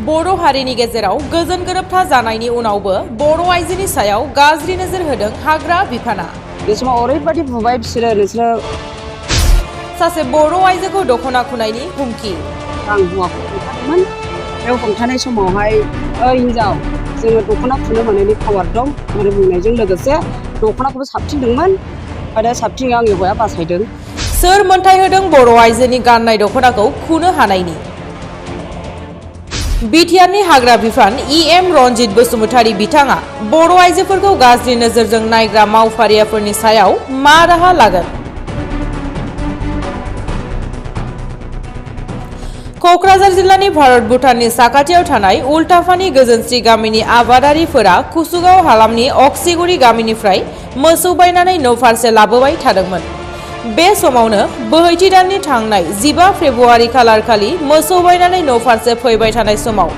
बर' हारिनि गेजेराव गोजोन गोरोबथा जानायनि उनावबो बर' आइजोनि सायाव गाज्रि नोजोर होदों हाग्रा बिफाना। बे समाव ओरैबायदि बुबाय बिसोरो नोंसोरो सासे बर' आइजोखौ दख'ना खुनायनि हुमखि। आं हौवाखौ हमथादोंमोन। बे हमथानाय समावहाय ओइ हिनजाव जोङो दख'ना खुनो मोननायनि पावार दं होननानै बुंनायजों लोगोसे दख'नाखौबो साबथिंदोंमोन। आरो साबथिं आंनि हौवाया बासायदों। सोर मोन्थाय होदों बर' आइजोनि गाननाय दख'नाखौ खुनो हानायनि? बिटिआरनि हाग्रा बिफान EM रनजित बसुमतारी बिथाङा बर' आइजोफोरखौ गाज्रि नोजोरजों नायग्रा मावफारियाफोरनि सायाव मा राहा लागोन? क'क्राझार जिल्लानि भारत भुटाननि साखाथियाव थानाय उल्टाफानि गोजोनस्रि गामिनि आबादारिफोरा कुसुगाव हालामनि अक्सिगुरि गामिनिफ्राय मोसौ बायनानै न'फारसे लाबोबाय थादोंमोन। बे समावनो बोहैथि दाननि थांनाय 15 फेब्रुआरि खालारखालि मोसौ बायनानै न'फारसे फैबाय थानाय समाव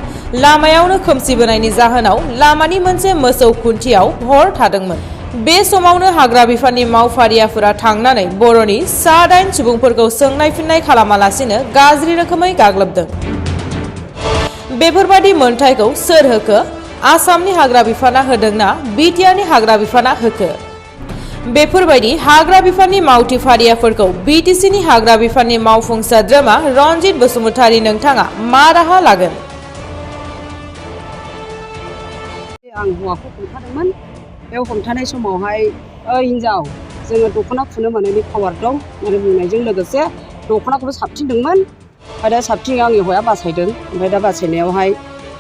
लामायावनो खोमसिबोनायनि जाहोनाव लामानि मोनसे मोसौ खुन्थियाव हर थादोंमोन। बे समावनो हाग्रा बिफाननि मावफारियाफोरा थांनानै बर'नि 8 सुबुंफोरखौ सोंनाय फिननाय खालामालासिनो गाज्रि रोखोमै गाग्लोबदों। बेफोरबादि मोनथायखौ सोर होखो? आसामनि हाग्रा बिफाना होदोंना बिटिआरनि हाग्रा बिफाना होखो? बेफोरबायदि हाग्रा बिफाननि मावथि फारियाफोरखौ बिटिसिनि हाग्रा बिफाननि मावफुं सोद्रोमा रनजित बसुमतारी नोंथाङा मा राहा लागोन? आं हौवाखौ हमथादोंमोन। बे हमथानाय समावहाय ओइ हिनजाव जोङो दख'ना खुनो मोननायनि पावार दं होननानै बुंनायजों लोगोसे दख'नाखौबो साबथिंदोंमोन। आरो साबथिं आंनि हौवाया बासायदों। ओमफ्राय दा बासायनायावहाय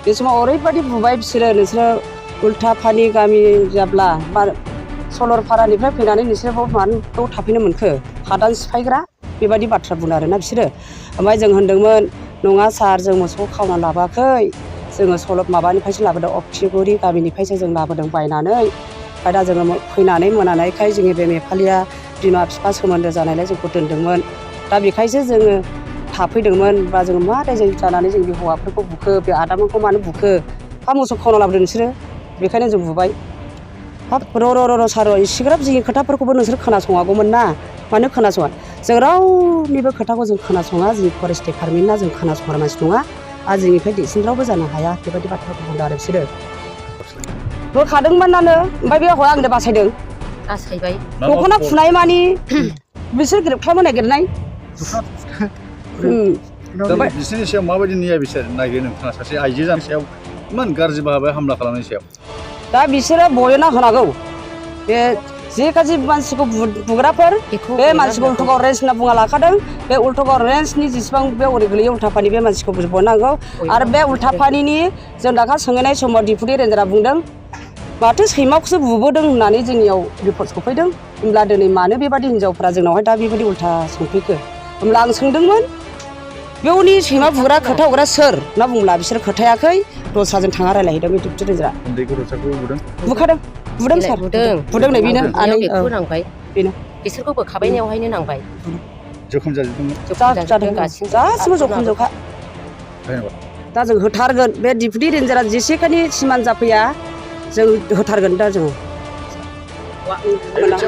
बे समाव ओरैबायदि बुबाय बिसोरो नोंसोरो उल्टाफानि गामि जाब्ला सलरपारानिफ्राय फैनानै नोंसोरो मानो थाफैनो मोनखो? हादान सिफायग्रा बेबायदि बाथ्रा बुङो आरोना बिसोरो। ओमफ्राय जों होनदोंमोन नङा सार जों मोसौखौ खावना लाबोआखै। जोङो माबानिफ्रायसो लाबोदों अक्सिगुरि गामिनिफ्रायसो जों लाबोदों बायनानै। ओमफ्राय दा जोङो फैनानै मोनानायखाय जोंनि बे नेपालिया बिमा बिफा सोमोन्दो जानायलाय जोंखौ दोनदोंमोन। दा बेखायसो जोङो थाफैदोंमोन। बा जोङो मा दाय जानानै जों बे हौवाफोरखौ बुखो बे आदामोनखौ मानो बुखो? हा मोसौ खावना लाबोदों नोंसोरो बेखायनो जों बुबाय। हाब र' सार इसिग्राब जोंनि खोथाफोरखौबो नोंसोर खोनासङागौमोन ना। मानो खोनासङा? जों रावनिबो खोथाखौ जों खोनासङा। जोंनि फरेस्ट डिपार्टमेन्टना जों खोनासंग्रा मानसि नङा। आरो जोंनिफ्राय देरसिन रावबो जानो हाया बेबायदि बाथ्राखौ बुंदों आरो बिसोरो। होखादोंमोनानो ओमफ्राय बे हौवाया आंनो बासायदों। बासायबाय दख'ना फुनाय मानि बिसोर ग्रेबख्लायनो नागिरनाय। बिसोरनि सायाव माबायदि न्याय बिचार नागिरो नोंथाङा सासे आइजो जानायनि सायाव इमान गाज्रि भाबै हामला खालामनायनि सायाव? दा बिसोरो बयना होनांगौ। बे जे गाज्रि मानसिखौ बुग्राफोर बे मानसिखौ उल्टागाव रेन्ज होनना बुंना लाखादों। बे उल्टागाव रेन्जनि जेसेबां बे ओरै गोलैयो उल्टापानि बे मानसिखौ बयनांगौ। आरो बे उल्टापानिनि जों दाखा सोंहैनाय समाव डिपुटि रेन्जारा बुंदों माथो सैमाखौसो बुबोदों होननानै जोंनियाव रिपर्ट सफैदों। होमब्ला दिनै मानो बेबादि हिनजावफ्रा जोंनावहाय दा बेबायदि उल्टा सोंफैखो? होमब्ला आं सोंदोंमोन बेवनि सैमा बुग्रा खोथा हग्रा सोर होनना बुंब्ला बिसोर खोथायाखै दस्राजों थाङा रायलायहैदों बे डिपुटि रेन्जारा। उन्दै गथ'साखौ बुदों? बुखादों सार बुदों नै बेनो आनै बेखौ नांबाय बेनो बिसोरखौ बोखाबायनायावहायनो नांबाय। जोखोम जाजोबदोंमोन? जादों गासिबो जखमजोबखा। दा जों होथारगोन बे डिपुटि रेन्जारा जेसेखानि सिमान जाफैया जों होथारगोन दा जोङो।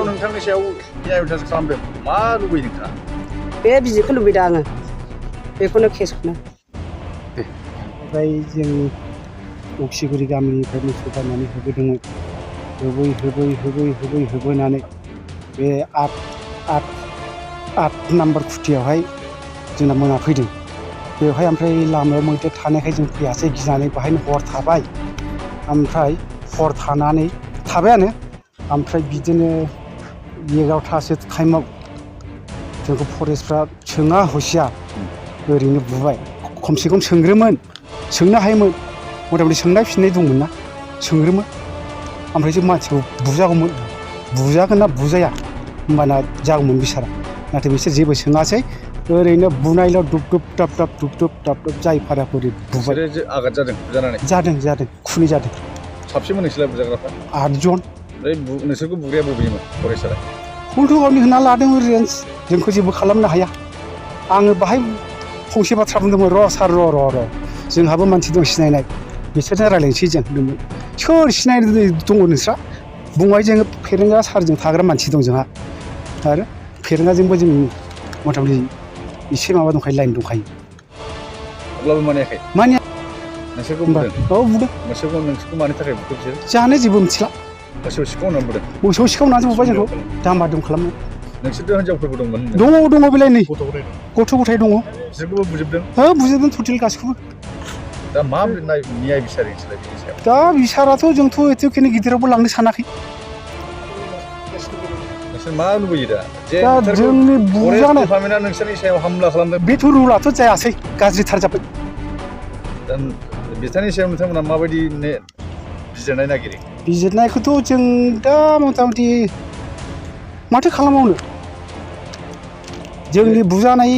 नोंथांनि सायाव न्याय बिचार खालामदों मा लुबैयो नोंथाङा? बे बिजिखौ लुबैदों आङो बेखौनो केसखौनो। ओमफ्राय जों अक्सिगुरि गामिनिफ्राय मोसौ बायनानै होबोदोंमोन। होबोनानै बे 8 नाम्बार खुथियावहाय जोंना मोनाफैदों। बेवहाय ओमफ्राय लामायाव मैदेर थानायखाय जों फैयासै गिनानै बेहायनो हर थाबाय। ओमफ्राय हर थानानै थाबायानो ओमफ्राय बिदिनो 11थासो टाइमाव जोंखौ फरेस्टफ्रा सोङा हसिया ओरैनो बुबाय। खमसे खम सोंग्रोमोन सोंनो हायोमोन मथा मथि सोंनाय फिननाय दंमोन ना सोंग्रोमोन। ओमफ्राय जों मानसिखौ बुजागौमोन बुजागोन ना बुजाया होमबाना जागौमोन बिसारा। नाथाय बिसोर जेबो सोङासै ओरैनो बुनायल' दुब दाब जाय फाराफोर बुबाय। आघात जादों बुजानानै? जादों खुनि जादों। साबसिनमोन नोंसोरलाय बुजाग्राफ्रा? 8 जन। नोंसोरखौ बुग्राया बबेनिमोन फरेस्टारा? उल्टागावनि होनना लादों रेन्ज जोंखौ जेबो खालामनो हाया। आङो बाहाय फंसे बाथ्रा बुंदोंमोन र' सार र' जोंहाबो मानसि दं सिनायनाय बिसोरजों रायज्लायनोसै जों होनदोंमोन। सोर सिनायनाय दङ नोंस्रा? बुंबाय जोङो फेरेंगा सारजों थाग्रा मानसि दं जोंहा आरो फेरेंगाजोंबो जों मथा मथि एसे माबा दंखायो लाइन दंखायो। अब्लाबो मानियाखै? नोंसोरखौ होमबा बुदों औ बुदों नोंसोरखौ मानि थाखाय बुखो बिसोर जानो जेबो मिथिला मोसौ सिखावनानै बुदों मोसौ सिखावनानै बुबाय जोंखौ दामा दुम खालामनो नोंसोरथ' हिनजावफोरबो दंमोन दङ बेलाय नै गथ' गथाय गथ' गथाय दं दङ बिसोरखौबो बुजोबदों हो बुजोबदों टटेल गासिखौबो दा मा न्याय बिसारि नोंसोरलाय बिनि सायाव दा बिसाराथ' जोंथ' एथ'खेनि गिदिरावबो लांनो सानाखै नोंसोर मा लुबैयो दा जे दा जोंनि फरेस्ट बुजानाय डिपार्टमेन्टआ नोंसोरनि सायाव हामला खालामदों बेथ' रुलाथ' जायासै गाज्रिथार जाबाय दा बिथांनि सायाव नोंथांमोना माबायदि बिजिरनाय नागिरो बिजिरनायखौथ' जों दा मथा मथि माथो खालामबावनो जोंनि बुजानाय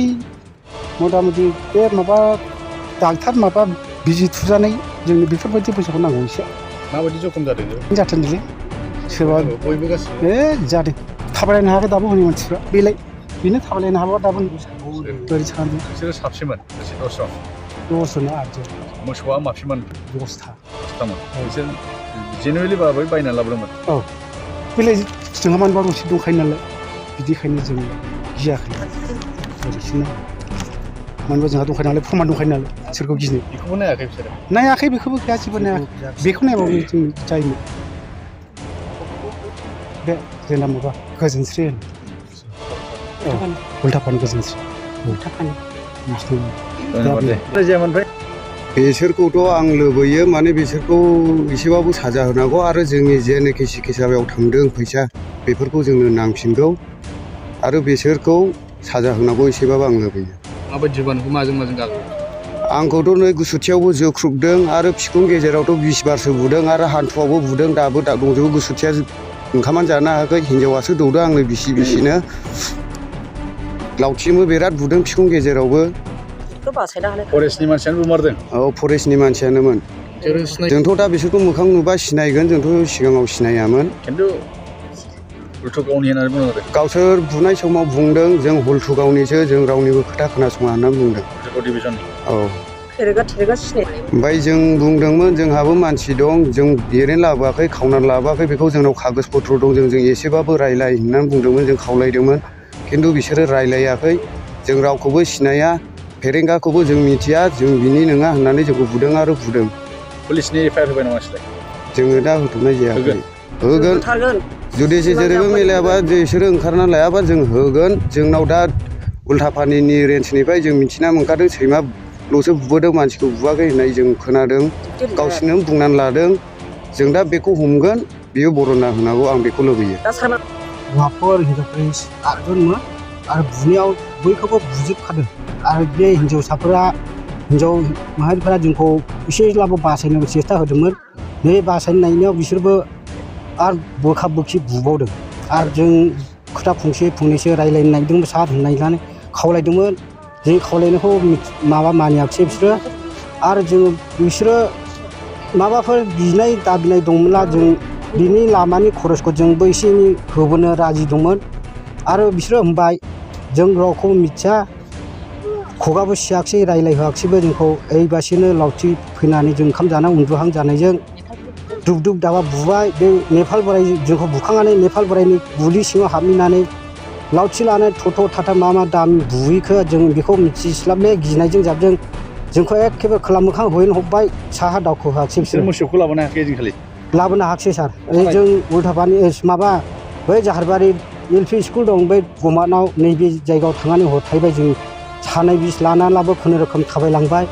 मथा मथि बे माबा डाक्टार माबा बिजि थुजानाय जोंनो बेफोरबायदि फैसाखौ नांगौ एसे माबायदि जखम जादों जाथोंलै सोरबा बयबो गासिबो जादों थाबायलायनो हायाखै दाबो हनै मानसिफ्रा बेनो थाबायलायनो हाबा दाबो बोरै सानदों बिसोरो साबसेमोन एसे दसजन दसजन आदजन मोसौआ माबेसेमोन दसथामोन बिसोर जेनुवेलि बाबै बायना लाबोदोंमोन औ बेलाय जोंहा मानोबा रसि दंखायो नालाय बिदिखायनो जों गियाखै ओरैसोना मानोबा जोंहा दंखायो नालाय प्रमान दंखायो नालाय सोरखौ गिनो बेखौबो नायाखै बिसोरो नायाखै बेखौबो गासिबो नायाखै बेखौ नायाबाबो जों जायोमोन बे जोंना माबा गोजोनस्रि होनो उल्थाफानि गोजोनस्रि बिसोरखौथ' आं लुबैयो माने बिसोरखौ एसेबाबो साजा होनांगौ आरो जोंनि जेनोखि सिकित्सायाव थांदों फैसा बेफोरखौ जोंनो नांफिनगौ आरो बिसोरखौ साजा होनांगौ एसेबाबो आं लुबैयो माबायदि बानखौ माजों गागोन आंखौथ' नै गुसुथियावबो जोख्रुबदों आरो बिखुं गेजेरावथ' 20 बारसो बुदों आरो हान्थुआवबो बुदों दाबो दंजोबो गुसुथिया ओंखामानो जानो हायाखै हिन्जावासो दौदों आंनो बिसिनो लावथिजोंबो बिराद बुदों बिखुं गेजेरावबो फरेस्टनि मानसियानो बुमारदों औ फरेस्टनि मानसियानोमोन जोंथ' दा बिसोरखौ मोखां नुबा सिनायगोन जोंथ' सिगाङाव सिनायामोन खिन्थु उल्थुगावनि होननानै बुङो आरो गावसोर बुनाय समाव बुंदों जों हुल्थुगावनिसो जों रावनिबो खोथा खोनासङा होननानै बुंदों डिभिजननि औ ओमफ्राय जों बुंदोंमोन जोंहाबो मानसि दं जों एरैनो लाबोआखै खावनानै लाबोआखै बेखौ जोंनाव कागज पत्र दं जों एसेबाबो रायलाय होननानै बुंदोंमोन जों खावलायदोंमोन खिन्थु बिसोरो रायलायाखै जों रावखौबो सिनाया फेरेंगाखौबो जों मिथिया जों बिनि नङा होननानै जोंखौ बुदों आरो बुदों पुलिसनि एफआइआर होबाय नामा नोंसोरलाय जोङो दा होथ'नाय जायाखै होगोन जुदि जेरैबो मिलायाबा बिसोरो ओंखारना लायाबा जों होगोन जोंनाव दा उल्थापानिनि रेन्जनिफ्राय जों मिथिना मोनखादों सैमाल'सो बुबोदों मानसिखौ बुवाखै होननाय जों खोनादों गावसोरनो बुंनानै लादों जों दा बेखौ हमगोन बियो बरना होनांगौ आं बेखौ लुबैयो हौवाफोर हिन्जावफोर 8 जनमोन आरो बुनायाव बयखौबो बुजोबखादों आरो बे हिन्जाव माहारिफोरा जोंखौ एसेब्लाबो बासायनो सेस्था होदोंमोन बे बासायनायाव बिसोरबो आरो बोखा बोखि बुबावदों आरो जों खोथा फंनैसो रायलायनो नागिरदोंमोन सार होननानै खावलायदोंमोन जों खावलायनायखौ मानियाखिसै बिसोरो आरो जोङो बिसोरो माबाफोर बिनाय दाबिनाय दंमोनब्ला जों बिनि लामानि खरसखौ जोंबो एसे एनै होबोनो राजि दंमोन आरो बिसोरो होनबाय जों रावखौ मिथिया खुगाबो सियाखिसै रायलायहोआखिसैबो जोंखौ ओइबासेनो लावथि फैनानै जों ओंखाम जाना उन्दुहां जानायजों दुब दाबा बुबाय बे नेपाल बोराय जोंखौ बुखांनानै नेपाल बोरायनि गुलि सिङाव हाबहैनानै लावथि लानानै थथ' थाथा मा दाम बुयैखो जों बेखौ मिथिस्लाबले गिनायजों जाबजों जोंखौ एखेबारे खोला मोखां होनो हरबाय साहा दावखो होआखिसै बिसोर मोसौखौ लाबोनो हायाखै ओइदिनखालि लाबोनो हायाखिसै सार जों उल्थापानि माबा बै जाहारबारि LP स्कुल दं बै गमानाव नैबे जायगायाव थांनानै हरथायबाय जों सानै बिस लानानैब्लाबो खुनुरोखोम थाबायलांबाय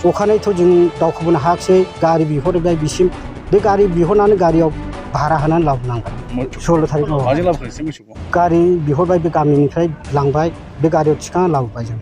अखानायैथ' जों दावखोबोनो हायाखिसै गारि बिहरबाय बिसिम बे गारि बिहरनानै गारियाव भारा होनानै लाबोनांबाय 16 थारिखआव गारि बिहरबाय बे गामिनिफ्राय लांबाय बे गारियाव थिखांना लाबोबाय जों